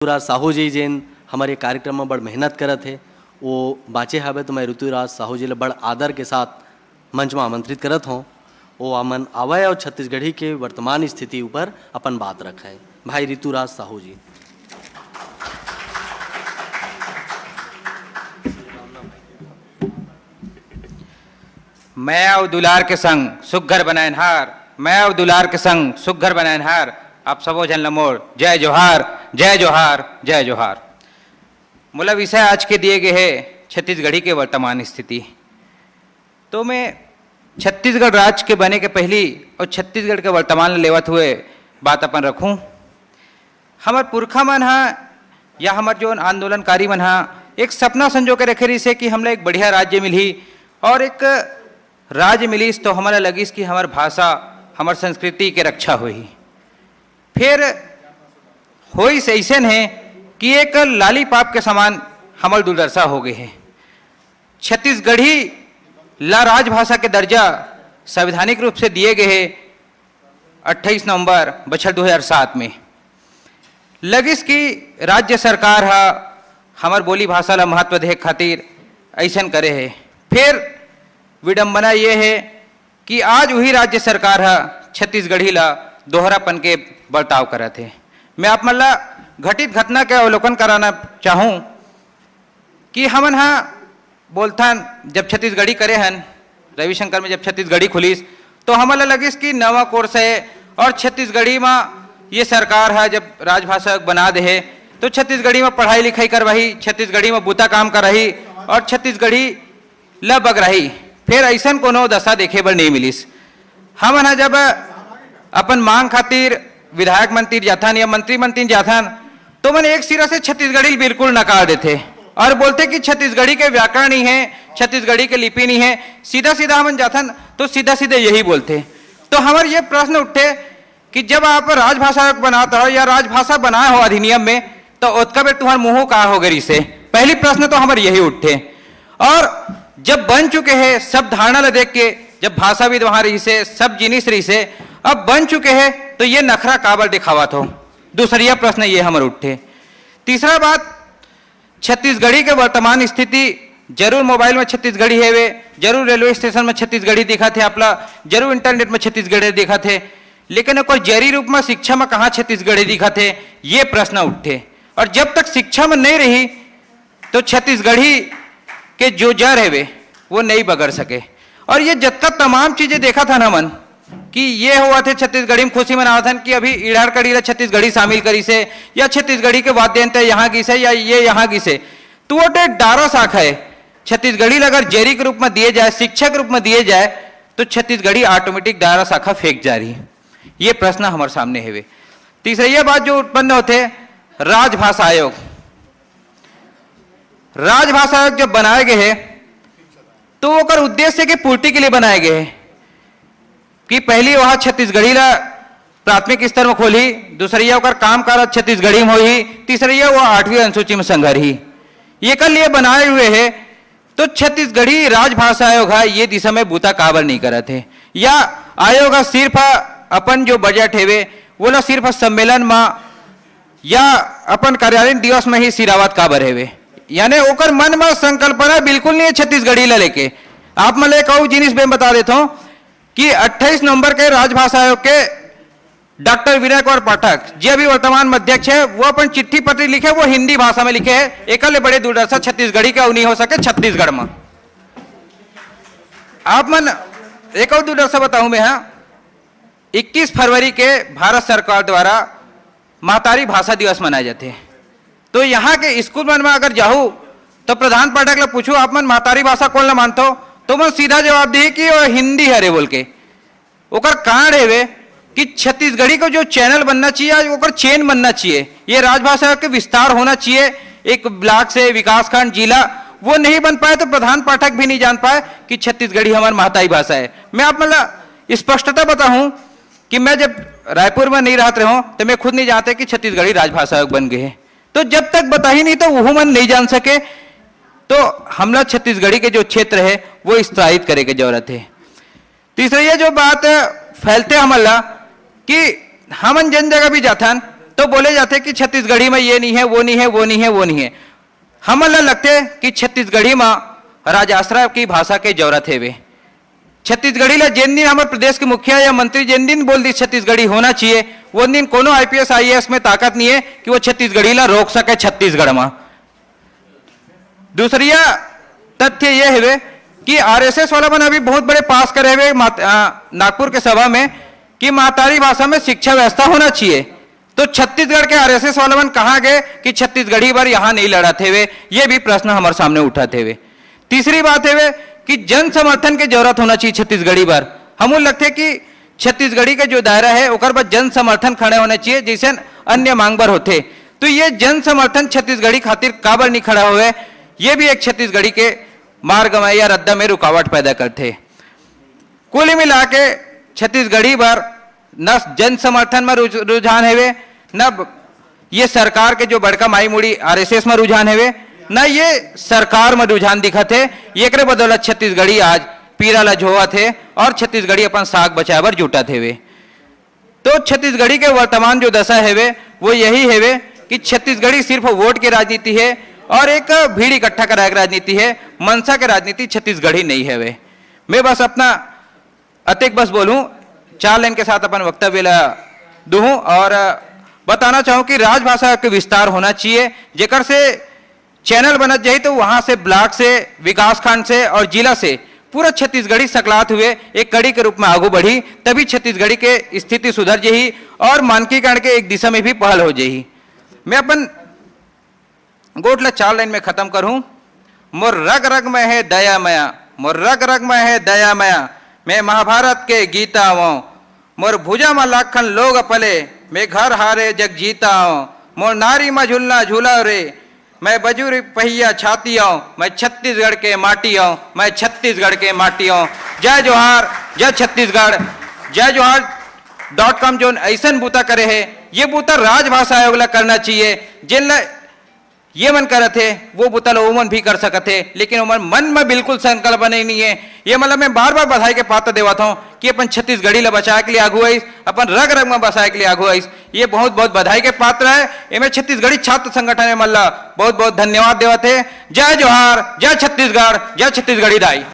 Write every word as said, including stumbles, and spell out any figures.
ऋतुराज साहू जी जेन हमर ये कार्यक्रम में बड़ मेहनत करत हे, वो बाँचे हवे, तो मैं ऋतुराज साहू जी ल बड़ आदर के साथ मंच में आमंत्रित करत हौं। वो हमन आवय और छत्तीसगढ़ी के वर्तमान स्थिति ऊपर अपन बात रखय। भाई ऋतुराज साहू जी। मया अउ दुलार के संग सुग्घर बनायनहार, मया अउ दुलार के संग सुग्घर बनायनहार, आप सबो झन ल मोर जय जोहार, जय जोहार, जय जोहार। मोला विषय आज के दिए गे हे छत्तीसगढ़ी के वर्तमान स्थिति। तो मैं छत्तीसगढ़ राज्य के बने के पहिली अउ छत्तीसगढ़ के वर्तमान ल लेवत हुए बात अपन रखूं। हमर पुरखा मन ह या हमर जोन आंदोलनकारी मन ह एक सपना संजो के रखे रहिस हे कि हमला एक बढ़िया राज्य मिलही, और एक राज्य मिलिस तो हमला लगिस कि हमर भाषा, हमर संस्कृति के रक्षा होही। फिर होइस अइसन हे कि एक लॉलीपॉप के समान हमर दुर्दशा हो गे हे। छत्तीसगढ़ी ला राजभाषा के दर्जा संवैधानिक रूप से दिए गे हे अट्ठाईस नवंबर बछर दो हज़ार सात में। लगिस कि राज्य सरकार ह हमर बोली भाषा ला महत्व देहे खातिर अइसन करे हे। फिर विडंबना ये हे कि आज उही राज्य सरकार ह छत्तीसगढ़ी ला दोहरापन के बर्ताव करत हे। मैं आप मन ला घटित घटना के अवलोकन कराना चाहूँ कि हमन ह बोलथन, जब छत्तीसगढ़ी करे हन, रविशंकर में जब छत्तीसगढ़ी खुलिस, तो हमन ला लगिस कि नवा कोर्स हे और छत्तीसगढ़ी म ये सरकार ह जब राजभाषा बना दे हे, तो छत्तीसगढ़ी म पढ़ाई लिखाई करवाही, छत्तीसगढ़ी म बूता काम कराही और छत्तीसगढ़ी ल बगराही। फिर अइसन कोनो दशा देखे बर नहीं मिलिस। हमन ह जब अपन मांग खातिर विधायक मन तीर जाथन या मंत्री मन तीर जाथन, तो मन एक सिरा से छत्तीसगढ़ी बिल्कुल नकार देथे और बोलथे कि छत्तीसगढ़ी के व्याकरण नहीं है, छत्तीसगढ़ी के लिपि नहीं है। सीधा सीधा हमन जाथन तो सीधा सीधा यही बोलथे। तो हमर ये प्रश्न उठथे कि जब आप राजभाषा बनात हो या राजभाषा बनाए हो अधिनियम में, तो ओतका बेर तुहर मुंह का हो गए रिसे? पहली प्रश्न तो हमर यही उठथे। और जब बन चुके हैं, सब धारणा ला देख के, जब भाषाविद वहां रहिसे, सब जिनिस रहिसे, अब बन चुके हैं, तो ये नखरा काबर दिखावत हो? दूसरिया प्रश्न ये हमर उठथे। तीसरा बात, छत्तीसगढ़ी के वर्तमान स्थिति, जरूर मोबाइल में छत्तीसगढ़ी हेवे, जरूर रेलवे स्टेशन में छत्तीसगढ़ी दिखत हे आपला, जरूर इंटरनेट में छत्तीसगढ़ी दिखत हे, लेकिन ओकर जरी रूप में शिक्षा में कहाँ छत्तीसगढ़ी दिखत हे, ये प्रश्न उठथे। और जब तक शिक्षा में नहीं रही, तो छत्तीसगढ़ी के जो जर हेवे, वो नहीं बगर सके। और ये जतका तमाम चीजें देखत हन हमन कि ये होवत हे, छत्तीसगढ़ी में खुशी मनावत हन कि अभी इड़हर कड़ी ला छत्तीसगढ़ी शामिल करिसे, या छत्तीसगढ़ी के वाद्य यंत्र यहाँ गिसे, या ये यहाँ गिसे, तो वो डे डारा शाखा हे। छत्तीसगढ़ी ला अगर जरी के रूप में दिए जाए, शिक्षा के रूप में दिए जाए, तो छत्तीसगढ़ी ऑटोमेटिक डारा शाखा फेंक जा रही। ये प्रश्न हमर सामने हेवे। तीसरा ये बात जो उत्पन्न होथे, राजभाषा आयोग, राजभाषा आयोग जब बनाए गए हे, तो ओकर उद्देश्य के पूर्ति के लिए बनाए गए हे कि पहली वह छत्तीसगढ़ी ला प्राथमिक स्तर में खोलही, दूसरइया ओकर काम काज छत्तीसगढ़ी में होही, तीसरइया वो आठवीं अनुसूची में संघरही। एकर लिए बनाए हुए हे, तो छत्तीसगढ़ी राजभाषा आयोग ह ये दिशा में बूता काबर नहीं करत हे, या आयोग ह सिर्फ अपन जो बजट हेवे, वो ला सिर्फ सम्मेलन में या अपन कार्यालयीन दिवस में ही सिरावत काबर हेवे? यानी ओकर मन में संकल्पना बिल्कुल नहीं है छत्तीसगढ़ी ला लेके। आप मन ला एक अउ जिनिस मैं बता देता हूँ कि अट्ठाईस नवंबर के राजभाषा आयोग के डॉक्टर विनय कुमार पाठक, जे अभी वर्तमान में अध्यक्ष है, वो अपन चिट्ठी पत्री लिखे, वो हिंदी भाषा में लिखे है, एकर ले बड़े दुर्दशा छत्तीसगढ़ी के अउ नहीं हो सके छत्तीसगढ़ में। आप मन एक अउ दुर्दशा बताऊं मैं, हाँ, इक्कीस फरवरी के भारत सरकार द्वारा महतारी भाषा दिवस मनाए जाथे। तो यहाँ के स्कूल मन में अगर जाहू, तो प्रधान पाठक ला पूछू, "आप मन महतारी भाषा कौन ला मानथो?" तो मन सीधा जवाब दिही कि वो हिंदी हरे बोल के। ओकर कारण हेवे कि छत्तीसगढ़ी को जो चैनल बनना चाहिए, आज ओकर चेन बनना चाहिए। ये राजभाषा के विस्तार होना चाहिए, एक ब्लॉक से विकासखंड, जिला, वो नहीं बन पाए तो प्रधान पाठक भी नहीं जान पाए कि छत्तीसगढ़ी हमारी महतारी भाषा है। मैं आप मतलब स्पष्टता बताऊं कि मैं जब रायपुर में नहीं रहत रहे हूं, तो मैं खुद नहीं जानते कि छत्तीसगढ़ी राजभाषा बन गए हैं। तो जब तक बताही नहीं, तो वो मन नहीं जान सके। तो हमला छत्तीसगढ़ी के जो क्षेत्र है, वो स्थायित करे के जरूरत है। तीसरा, ये जो बात फैलथे हमन ला कि हमन जन जगह भी जाथन, तो बोले जाथे कि छत्तीसगढ़ी में ये नहीं है, वो नहीं है, वो नहीं है, वो नहीं है। हमन ला लगथे कि छत्तीसगढ़ी में राजाश्रय की भाषा के जरूरत हेवे। छत्तीसगढ़ी ला जेन दिन हमर प्रदेश के मुखिया या मंत्री जेन दिन बोल दी छत्तीसगढ़ी होना चाहिए, वो दिन कोनो आईपीएस आईएएस में ताकत नहीं है कि वो छत्तीसगढ़ी ला रोक सके छत्तीसगढ़ में। दूसरिया तथ्य ये हवे कि आरएसएस वाला मन अभी बहुत बड़े पास करे हुए मात-, आ, नागपुर के सभा में कि महतारी भाषा में शिक्षा व्यवस्था होना चाहिए। तो छत्तीसगढ़ के आरएसएस वाला मन कहाँ गए कि छत्तीसगढ़ी बर यहाँ नहीं लड़त हेवे? ये भी प्रश्न हमारे सामने उठत हेवे। तीसरी बात हेवे कि जन समर्थन के जरूरत होना चाहिए छत्तीसगढ़ी बर। हमू लगथे कि छत्तीसगढ़ी के जो दायरा है, ओकर बर जन समर्थन खड़े होना चाहिए, जैसे अन्य मांग बर होथे। तो ये जन समर्थन छत्तीसगढ़ी खातिर काबर नहीं खड़ा हुए, ये भी एक छत्तीसगढ़ी के मार्ग में या रद्दा में रुकावट पैदा करथे। कुल मिला के छत्तीसगढ़ी बर न जन समर्थन में रुझ-, रुझान हेवे, न ब-, ये सरकार के जो बड़का माई मुड़ी आरएसएस में रुझान हेवे, न ये सरकार में रुझान दिखत हे। एकरे बदौलत छत्तीसगढ़ी आज पीरा ला झोवत हे और छत्तीसगढ़ी अपन साग बचाए बर जुटत हेवे। तो छत्तीसगढ़ी के वर्तमान जो दशा हेवे, वो यही हेवे कि छत्तीसगढ़ी सिर्फ वोट के राजनीति है और एक भीड़ इकट्ठा कराए के राजनीति है, मनसा के राजनीति छत्तीसगढ़ी नहीं हेवे। मैं बस अपना अतेक बस बोलूं, चार लाइन के साथ अपन वक्तव्य ला दूं और बताना चाहूं कि राजभाषा के विस्तार होना चाहिए, जेकर से चैनल बनत जाही तो वहां से ब्लॉक से, विकासखंड से और जिला से पूरा छत्तीसगढ़ी सकलात हुए एक कड़ी के रूप में आगू बढ़ी, तभी छत्तीसगढ़ी के स्थिति सुधर जाही और मानकीकरण के एक दिशा में भी पहल हो जाही। मैं अपन गोठ ला चार लाइन में खत्म करूं। मोर रग रग में है दया मया, मोर रग रग में है दया मया, मैं महाभारत के गीता आवं। मोर भुजा म लाखन लोग पले, मैं घर हारे जग जीता आवं। मोर नारी म झुलना झूला रे, मैं बजुरी पहिया छाती आवं। मैं छत्तीसगढ़ के माटी आवं, मैं छत्तीसगढ़ के माटी आवं। जय जोहार, जय छत्तीसगढ़। जय जोहार डॉट कॉम जोन ऐसन बूता करे है, ये बूता राजभाषा आयोग ला करना चाहिए। जिन ला ये मन करत हे, वो बुता ल ओमन भी कर सकत हे, लेकिन ओमन मन में बिल्कुल संकल्प नहीं, नहीं है। ये मतलब मैं बार-बार बधाई के पात्र देवत हूँ कि अपन छत्तीसगढ़ी ल बचाए के लिए आगू आइस, अपन रग-रग में बसाए के लिए आगू आइस। ये बहुत-बहुत बधाई के पात्र है। एमे छत्तीसगढ़ी छात्र संगठन एमन ल बहुत-बहुत धन्यवाद देवत हे। जय जोहार, जय छत्तीसगढ़, जय छत्तीसगढ़ी दाई।